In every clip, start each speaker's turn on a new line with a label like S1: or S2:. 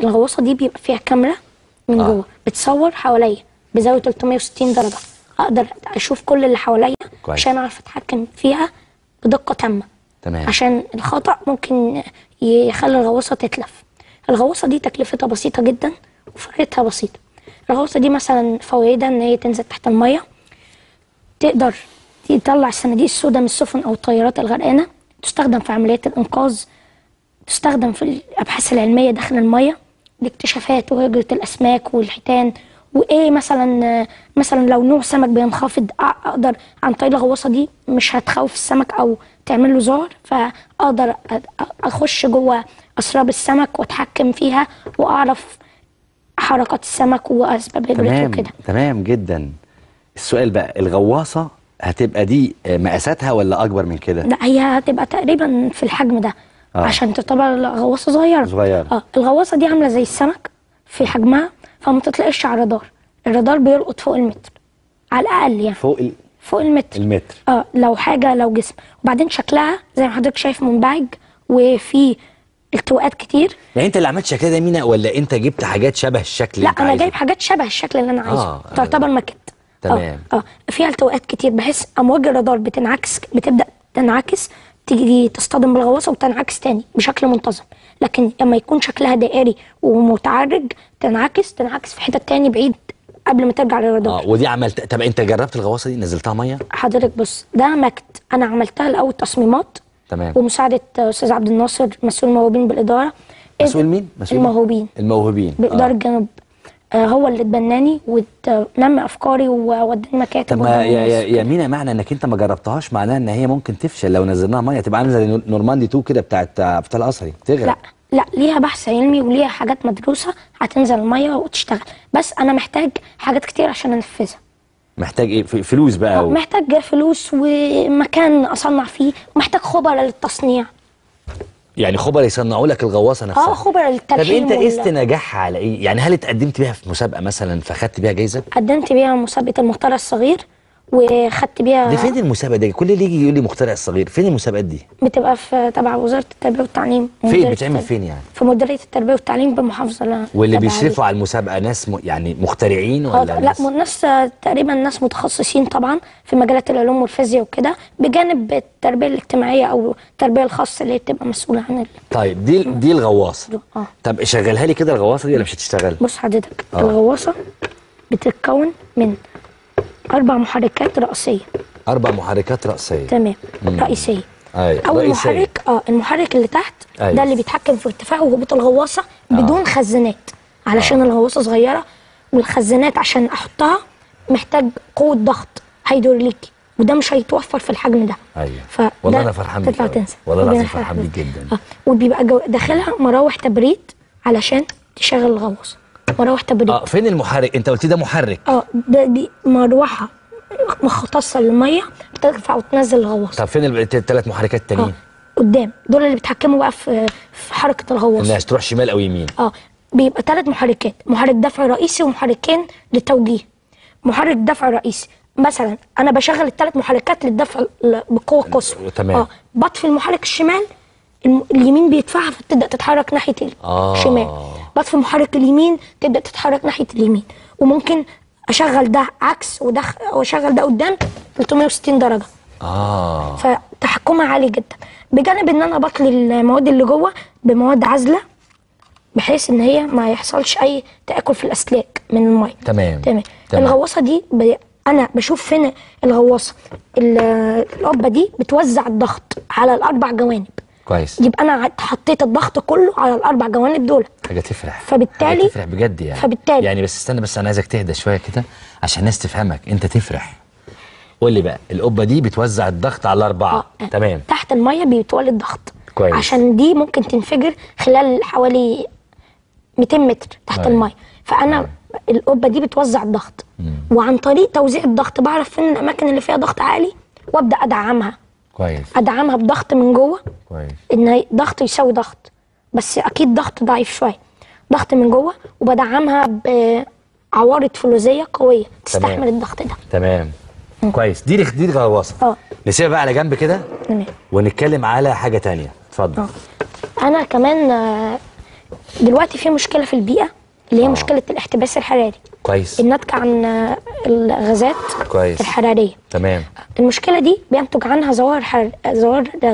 S1: الغواصة دي بيبقى فيها كاميرا من جوه بتصور حواليا بزاوية 360 درجه، اقدر اشوف كل اللي حواليا عشان اعرف اتحكم فيها بدقة تامة.
S2: تمام.
S1: عشان الخطأ ممكن يخلي الغواصة تتلف. الغواصة دي تكلفتها بسيطة جدا وفكرتها بسيطة. الغواصة دي مثلا فوائدها ان هي تنزل تحت المية، تقدر تطلع الصناديق السوداء من السفن او الطيارات الغرقانه، تستخدم في عمليات الانقاذ، تستخدم في الابحاث العلمية داخل المية لاكتشافات وهجره الاسماك والحيتان، وايه مثلا لو نوع سمك بينخفض اقدر عن طريق الغواصة دي مش هتخوف السمك او تعمل له ذعر، فاقدر اخش جوه اسراب السمك واتحكم فيها واعرف حركات السمك واسباب هجرته وكده.
S2: تمام جدا. السؤال بقى، الغواصة هتبقى دي مقاساتها ولا اكبر من كده؟
S1: لا، هي هتبقى تقريبا في الحجم ده. عشان تعتبر غواصه صغيرة. صغيرة. الغواصة دي عامله زي السمك في حجمها، فما تطلقش على الرادار. الرادار بيلقط فوق المتر على الاقل، يعني فوق المتر.
S2: المتر.
S1: لو حاجة، لو جسم. وبعدين شكلها زي ما حضرتك شايف منبعج وفي التواءات كتير.
S2: يعني انت اللي عملت شكلها ده مينا، ولا انت جبت حاجات شبه الشكل
S1: اللي انت عايزه؟ لا، انا جايب حاجات شبه الشكل اللي انا عايزه. تعتبر ماكيت.
S2: تمام.
S1: فيها التواءات كتير بحيث امواج الرادار بتنعكس، بتبدا تنعكس، تيجي تصطدم بالغواصه وتنعكس تاني بشكل منتظم. لكن لما يكون شكلها دائري ومتعرج تنعكس في حتة تاني بعيد قبل ما ترجع للرادار.
S2: ودي عملت. طب انت جربت الغواصة دي، نزلتها مية؟
S1: حضرتك بص، ده ماكت انا عملتها الاول تصميمات.
S2: تمام.
S1: ومساعدة استاذ عبد الناصر مسؤول الموهوبين بالادارة.
S2: مسؤول مين؟ مسؤول
S1: الموهوبين.
S2: الموهوبين
S1: بادارة الجنوب. هو اللي اتبناني ونمى افكاري ووداني مكاتب.
S2: طب يا مينا، معنى انك انت ما جربتهاش معناه ان هي ممكن تفشل لو نزلناها مية، تبقى عامله زي نورماندي 2 كده بتاعت فتح القصري، تغرق.
S1: لا لا، ليها بحث علمي وليها حاجات مدروسة، هتنزل المية وتشتغل. بس انا محتاج حاجات كتير عشان انفذها.
S2: محتاج ايه؟ فلوس بقى
S1: محتاج فلوس ومكان اصنع فيه، ومحتاج خبراء للتصنيع.
S2: يعني خبراء يصنعوا لك الغواصة نفسها؟
S1: خبراء للتلحيم.
S2: طب انت قست نجاحها على ايه؟ يعني هل اتقدمت بيها في مسابقة مثلا فخدت بيها جايزة؟
S1: قدمت بيها مسابقة المخترع الصغير وخدت بيها.
S2: دي فين المسابقة دي؟ كل اللي يجي يقول لي مخترع الصغير، فين المسابقات دي؟
S1: بتبقى في تبع وزارة التربية والتعليم.
S2: فين بتعمل فين يعني؟
S1: في مديرية التربية والتعليم بمحافظة.
S2: واللي بيشرفوا على المسابقة ناس يعني مخترعين ولا
S1: لا، ناس تقريبا ناس متخصصين طبعا في مجالات العلوم والفيزياء وكده، بجانب التربية الاجتماعية او التربية الخاصة اللي بتبقى مسؤولة عن
S2: طيب دي الغواصة. طب شغلها لي كده الغواصة دي ولا مش هتشتغل؟
S1: بص حضرتك، الغواصة بتتكون من 4 محركات رئيسية.
S2: 4 محركات رئيسية.
S1: تمام. رئيسية.
S2: أيوة.
S1: أول
S2: رئيسية.
S1: محرك المحرك اللي تحت.
S2: أيوة.
S1: ده اللي بيتحكم في ارتفاع وهبوط الغواصة بدون خزانات، علشان الغواصة صغيرة، والخزانات عشان أحطها محتاج قوة ضغط هيدروليكي، وده مش هيتوفر في الحجم ده.
S2: أيوة. والله أنا فرحان بيك.
S1: تطلع تنزل.
S2: والله العظيم فرحان بيك جدا.
S1: وبيبقى داخلها مراوح تبريد علشان تشغل الغواصة. مراوح تبريد.
S2: فين المحرك؟ انت قلت ده محرك.
S1: ده دي مروحة مختصة للمية بترفع وتنزل الغواصة.
S2: طب فين الثلاث محركات التانيين؟
S1: قدام، دول اللي بيتحكموا بقى في حركة الغواصة،
S2: انها تروح شمال او يمين.
S1: بيبقى 3 محركات، محرك دفع رئيسي ومحركين للتوجيه. محرك دفع رئيسي مثلا انا بشغل ال3 محركات للدفع بقوة قصوى.
S2: تمام.
S1: بطفي المحرك الشمال، اليمين بيدفعها فتبدا تتحرك ناحية الشمال. بطفي محرك اليمين تبدا تتحرك ناحية اليمين. وممكن اشغل ده عكس وده، واشغل ده قدام 360 درجه. فتحكمها عالي جدا، بجانب ان انا بطلي المواد اللي جوه بمواد عازله بحيث ان هي ما يحصلش اي تاكل في الاسلاك من المية.
S2: تمام.
S1: تمام. الغواصة دي انا بشوف فين الغواصة. القبة دي بتوزع الضغط على ال4 جوانب.
S2: كويس.
S1: يبقى انا حطيت الضغط كله على ال4 جوانب دول.
S2: حاجة تفرح.
S1: فبالتالي
S2: حاجة تفرح بجد يعني.
S1: فبالتالي
S2: يعني بس استنى، بس انا عايزك تهدى شوية كده عشان الناس تفهمك، انت تفرح. قول لي بقى، القبة دي بتوزع الضغط على ال4. تمام.
S1: تحت المية بيتولد ضغط.
S2: كويس.
S1: عشان دي ممكن تنفجر خلال حوالي 200 متر تحت المية، فانا القبة دي بتوزع الضغط. وعن طريق توزيع الضغط بعرف فين الاماكن اللي فيها ضغط عالي وابدا ادعمها.
S2: كويس.
S1: ادعمها بضغط من جوه.
S2: كويس.
S1: ان ضغط يساوي ضغط، بس اكيد ضغط ضعيف شوية، ضغط من جوه، وبدعمها بعوارض فلوزيه قوية تستحمل الضغط ده.
S2: تمام. كويس. دي الغواصة. نسيبها بقى على جنب كده.
S1: تمام.
S2: ونتكلم على حاجة ثانية. اتفضل.
S1: انا كمان دلوقتي في مشكلة في البيئة اللي هي مشكلة الاحتباس الحراري.
S2: كويس.
S1: الناتجة عن الغازات.
S2: كويس.
S1: الحرارية.
S2: تمام.
S1: المشكلة دي بينتج عنها ظواهر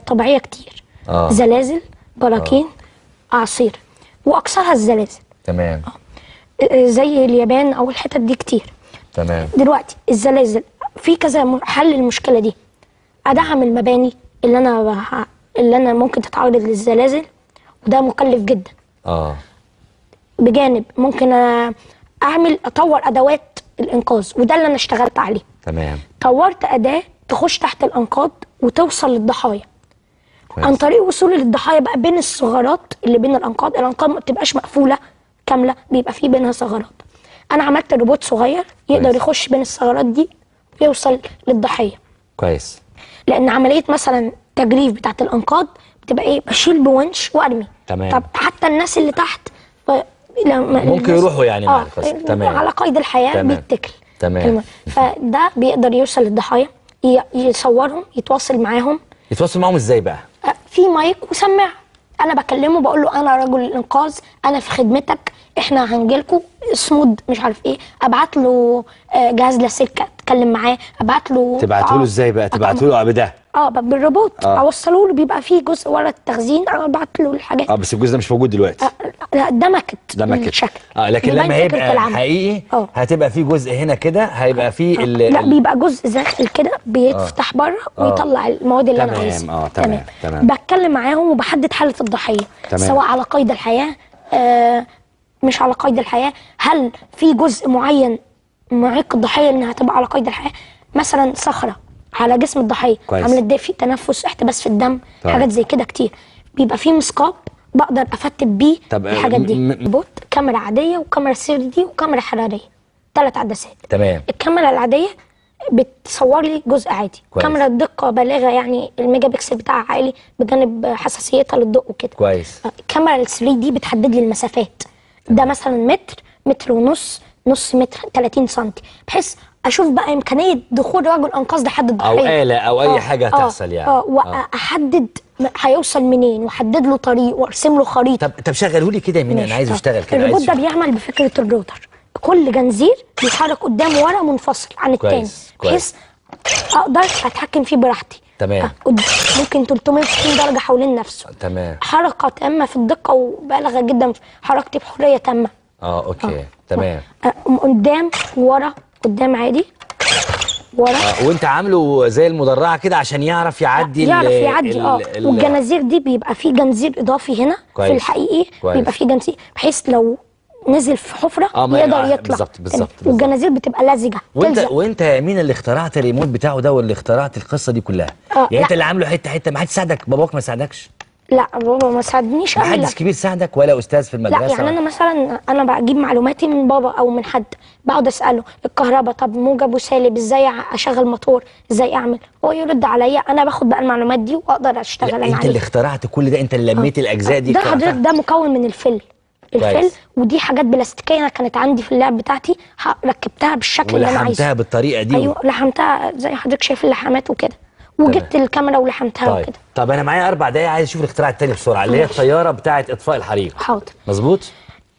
S1: طبيعية كتير. زلازل، براكين، اعاصير، واكثرها الزلازل.
S2: تمام.
S1: زي اليابان او الحتت دي كتير.
S2: تمام.
S1: دلوقتي الزلازل في كذا حل للمشكلة دي. ادعم المباني اللي انا ممكن تتعرض للزلازل، وده مكلف جدا. بجانب ممكن اطور ادوات الانقاذ، وده اللي انا اشتغلت عليه.
S2: تمام.
S1: طورت اداه تخش تحت الانقاض وتوصل للضحايا. عن طريق وصول للضحايا بقى بين الثغرات اللي بين الانقاض، الانقاض ما بتبقاش مقفولة كاملة، بيبقى فيه بينها ثغرات. انا عملت روبوت صغير يقدر يخش بين الثغرات دي ويوصل للضحيه.
S2: كويس.
S1: لان عملية مثلا تجريف بتاعه الانقاض بتبقى ايه؟ بشيل بونش وارمي.
S2: تمام.
S1: طب حتى الناس اللي تحت
S2: ممكن يروحوا يعني مع القصة. تمام.
S1: على قيد الحياة بيتكل.
S2: تمام.
S1: فده بيقدر يوصل للضحايا، يصورهم، يتواصل معاهم.
S2: يتواصل معاهم ازاي بقى؟
S1: في مايك وسماعه، انا بكلمه بقول له انا رجل الانقاذ، انا في خدمتك، احنا هنجيلكوا، صمود مش عارف ايه، ابعت له جهاز لاسلكي اتكلم معاه، ابعت له.
S2: تبعته له ازاي بقى؟ تبعته له بده؟
S1: بالروبوت. اوصله له، بيبقى فيه جزء ورا التخزين، ابعت له الحاجات.
S2: بس الجزء ده مش موجود دلوقتي.
S1: لا ده ماكت.
S2: ده ماكت. لكن لما هيبقى حقيقي هتبقى فيه جزء هنا كده، هيبقى فيه
S1: لا بيبقى جزء داخل كده بيتفتح بره ويطلع المواد اللي انا عايزها.
S2: تمام. تمام.
S1: بتكلم معاهم وبحدد حاله الضحية.
S2: تمام.
S1: سواء على قيد الحياة، مش على قيد الحياة، هل في جزء معين معيق الضحية انها تبقى على قيد الحياة؟ مثلا صخرة على جسم الضحية عامله ازاي، في تنفس، احتباس في الدم.
S2: طيب.
S1: حاجات زي كده كتير. بيبقى في مثقاب بقدر افتت بيه الحاجات دي. بوت، كاميرا عادية وكاميرا 3D وكاميرا حرارية، 3 عدسات.
S2: تمام.
S1: الكاميرا العادية بتصور لي جزء عادي.
S2: كويس.
S1: كاميرا الدقة بالغة، يعني الميجا بكسل بتاعها عالي بجانب حساسيتها للضوء وكده.
S2: كويس.
S1: الكاميرا ال 3D بتحدد لي المسافات.
S2: تمام.
S1: ده مثلا متر، متر ونص، نص متر، 30 سم، بحيث اشوف بقى امكانية دخول رجل انقاذ لحد الضحية
S2: او آلة او اي حاجة هتحصل يعني.
S1: واحدد هيوصل منين، واحدد له طريق، وارسم له خريطة.
S2: طب شغله لي كده يا مينا، انا عايز اشتغل كده.
S1: الروبوت ده بيعمل بفكره ال rotor، كل جنزير بيتحرك قدام ورا منفصل عن الثاني، بحيث اقدر اتحكم فيه براحتي.
S2: تمام.
S1: ممكن 360 درجه حوالين نفسه.
S2: تمام.
S1: حركة تامة في الدقة وبالغه جدا، حركتي بحرية تامة.
S2: okay. تمام.
S1: قدام ورا، قدام عادي، ورا.
S2: وانت عامله زي المدرعه كده عشان يعرف يعدي.
S1: يعرف يعدي. والجنازير دي بيبقى فيه جنزير اضافي هنا.
S2: كويس.
S1: في الحقيقي.
S2: كويس.
S1: بيبقى فيه جنزير بحيث لو نزل في حفره يقدر يطلع.
S2: بالظبط بالظبط.
S1: والجنازير بتبقى لزجه.
S2: وانت يا مينا اللي اخترعت الريموت بتاعه ده، واللي اخترعت القصة دي كلها. يعني انت اللي عامله حتة حتة، ما حدش ساعدك؟ باباك ما ساعدكش؟
S1: لا بابا ما ساعدنيش.
S2: ما حدش كبير ساعدك ولا استاذ في المدرسة؟
S1: لا يعني انا مثلا انا بجيب معلوماتي من بابا او من حد، بقعد اساله الكهرباء طب موجب وسالب، ازاي اشغل موتور، ازاي اعمل، هو يرد عليا، انا باخد بقى المعلومات دي واقدر اشتغل انا عليها.
S2: انت اللي اخترعت كل ده، انت اللي لميت الاجزاء دي.
S1: ده حضرتك ده مكون من الفل.
S2: الفل،
S1: ودي حاجات بلاستيكيه انا كانت عندي في اللعب بتاعتي، ركبتها بالشكل اللي انا عايزه،
S2: ولحمتها بالطريقة دي.
S1: ايوه لحمتها زي حضرتك شايف اللحامات وكده، وجبت الكاميرا ولحمتها.
S2: طيب.
S1: وكده.
S2: طب انا معايا 4 دقايق، عايز اشوف الاختراع التاني بسرعة، اللي هي الطيارة بتاعه اطفاء الحريق.
S1: حاضر.
S2: مظبوط.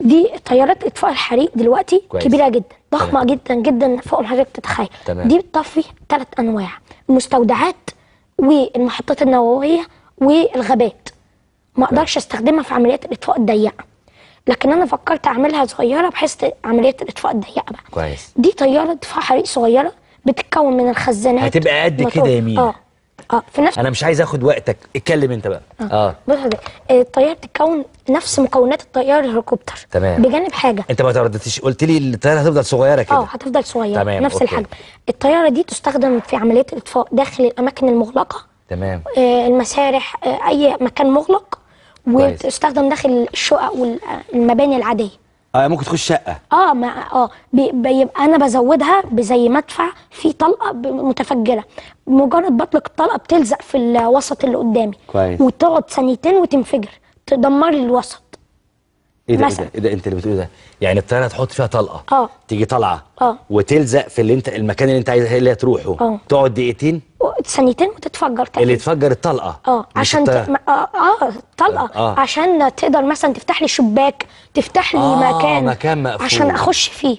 S1: دي طيارات اطفاء الحريق دلوقتي.
S2: كويس.
S1: كبيرة جدا، ضخمة.
S2: تمام.
S1: جدا جدا فوق ما حضرتك تتخيل.
S2: تمام.
S1: دي بتطفي 3 انواع: المستودعات والمحطات النووية والغابات. ما اقدرش استخدمها في عمليات الاطفاء الضيقه، لكن انا فكرت اعملها صغيرة بحيث عمليات الاطفاء الضيقه بقى.
S2: كويس.
S1: دي طيارة اطفاء حريق صغيرة بتتكون من الخزانات.
S2: هتبقى قد كده يا مينا.
S1: في نفس.
S2: انا مش عايز اخد وقتك، اتكلم انت بقى.
S1: بص حضرتك، الطيارة بتتكون نفس مكونات الطيارة الهليكوبتر.
S2: تمام.
S1: بجانب حاجة
S2: انت ما ترددتش، قلت لي الطيارة هتفضل صغيرة كده.
S1: هتفضل صغيرة.
S2: تمام.
S1: نفس
S2: okay.
S1: الحجم. الطيارة دي تستخدم في عمليات الاطفاء داخل الاماكن المغلقة.
S2: تمام.
S1: المسارح، اي مكان مغلق، وتستخدم داخل الشقق والمباني العادية.
S2: ممكن تخش شقه.
S1: بيبقى انا بزودها بزي مدفع في طلقه متفجره، مجرد بطلق الطلقة بتلزق في الوسط اللي قدامي.
S2: كويس.
S1: وتقعد ثانيتين وتنفجر، تدمر لي الوسط.
S2: ايه ده؟
S1: مثلا.
S2: ايه ده انت اللي بتقوله ده؟ يعني الطيارة تحط فيها طلقه، تيجي طالعه وتلزق في اللي انت المكان اللي انت عايز اللي تروحه، تقعد دقيقتين
S1: ثانيتين وتتفجر تاني.
S2: اللي تفجر الطلقة
S1: عشان الطلقة عشان تقدر مثلا تفتح لي شباك، تفتح لي مكان مقفول عشان اخش فيه.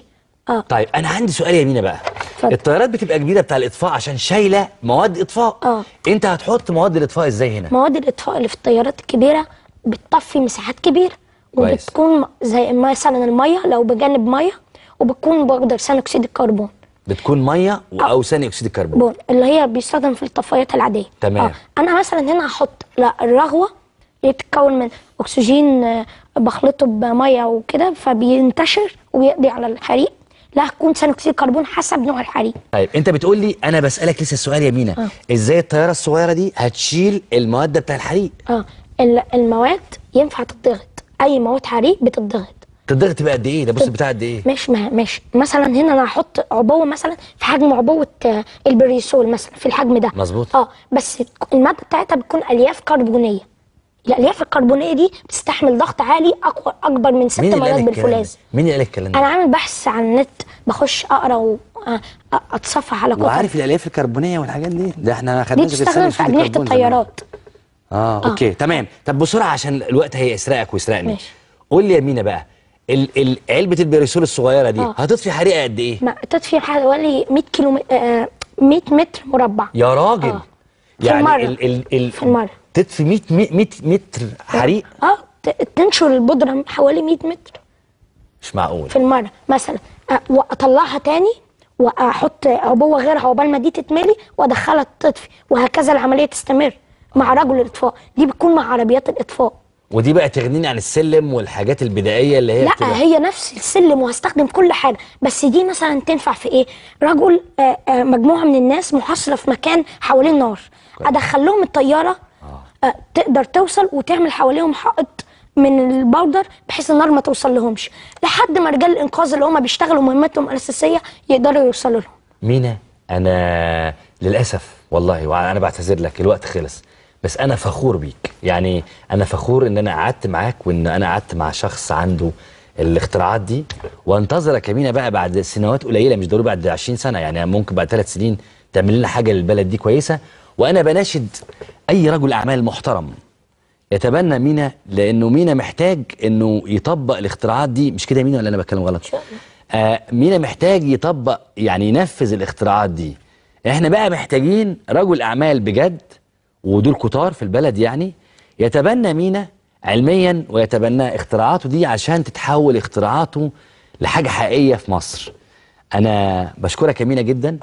S2: طيب انا عندي سؤال يا مينا بقى. فضل. الطيارات بتبقى كبيرة بتاع الاطفاء عشان شايله مواد اطفاء. انت هتحط مواد الاطفاء ازاي هنا؟
S1: مواد الاطفاء اللي في الطيارات الكبيرة بتطفي مساحات كبيرة، وبتكون زي مثلا المية لو بجانب مية، وبتكون بقدر ثاني اكسيد الكربون.
S2: بتكون مية او ثاني اكسيد الكربون
S1: اللي هي بيستخدم في الطفايات العادية.
S2: تمام.
S1: انا مثلا هنا هحط الرغوه اللي بتتكون من اكسجين بخلطه بميه وكده، فبينتشر وبيقضي على الحريق. لا هتكون ثاني اكسيد الكربون حسب نوع الحريق.
S2: طيب انت بتقول لي، انا بسالك لسه السؤال يا مينا، ازاي الطيارة الصغيرة دي هتشيل المواد بتاع الحريق؟
S1: المواد ينفع تتضغط، اي مواد حريق بتتضغط.
S2: تتضغط تبقى قد ايه؟ ده بص بتاع قد ايه؟
S1: ماشي ماشي. مثلا هنا انا هحط عبوة مثلا في حجم عبوة البريسول مثلا في الحجم ده.
S2: مظبوط.
S1: بس المادة بتاعتها بتكون الياف كربونيه. الالياف الكربونيه دي بتستحمل ضغط عالي اقوى اكبر من 6 مرات بالفولاذ.
S2: مين اللي قال الكلام ده؟
S1: انا عامل بحث على النت، بخش اقرا واتصفح على كتب.
S2: وعارف الالياف الكربونيه والحاجات دي؟ ده احنا ما خدناش
S1: غير بتستخدم في اجنحة الطيارات.
S2: okay تمام. طب بسرعة عشان الوقت هيسرقك ويسرقني.
S1: ماشي.
S2: قول لي يا مينا بقى، علبة البيرسول الصغيرة دي هتطفي حريقة قد ايه؟
S1: ما تطفي حوالي 100 كيلو 100 متر مربع.
S2: يا راجل. يعني
S1: في المرة
S2: تطفي 100 متر حريق؟
S1: تنشر البودره حوالي 100 متر.
S2: مش معقول.
S1: في المرة مثلا، واطلعها تاني واحط عبوة غيرها عقبال ما دي تتملي وادخلها تطفي، وهكذا العملية تستمر مع رجل الاطفاء. دي بتكون مع عربيات الاطفاء.
S2: ودي بقى تغنيني عن السلم والحاجات البدائية اللي هي
S1: لا، هي نفس السلم وهستخدم كل حاجة، بس دي مثلا تنفع في ايه؟ رجل مجموعة من الناس محاصرة في مكان حوالين نار، ادخل لهم الطيارة تقدر توصل وتعمل حواليهم حائط من البودر بحيث النار ما توصل لهمش، لحد ما رجال الانقاذ اللي هم بيشتغلوا مهمتهم الاساسية يقدروا يوصلوا لهم.
S2: مينا، انا للاسف والله وانا بعتذر لك الوقت خلص، بس انا فخور بيك. يعني انا فخور ان انا قعدت معاك وان انا قعدت مع شخص عنده الاختراعات دي. وانتظرك يا مينا بقى بعد سنوات قليله، مش ضروري بعد 20 سنة، يعني ممكن بعد 3 سنين تعمل لنا حاجة للبلد دي كويسة. وانا بناشد اي رجل اعمال محترم يتبنى مينا، لانه مينا محتاج انه يطبق الاختراعات دي. مش كده يا مينا ولا انا بتكلم غلط؟ مينا محتاج يطبق، يعني ينفذ الاختراعات دي. احنا بقى محتاجين رجل اعمال بجد، ودول كتار في البلد، يعني يتبنى مينا علميا ويتبنى اختراعاته دي عشان تتحول اختراعاته لحاجة حقيقية في مصر. انا بشكرك يا مينا جدا.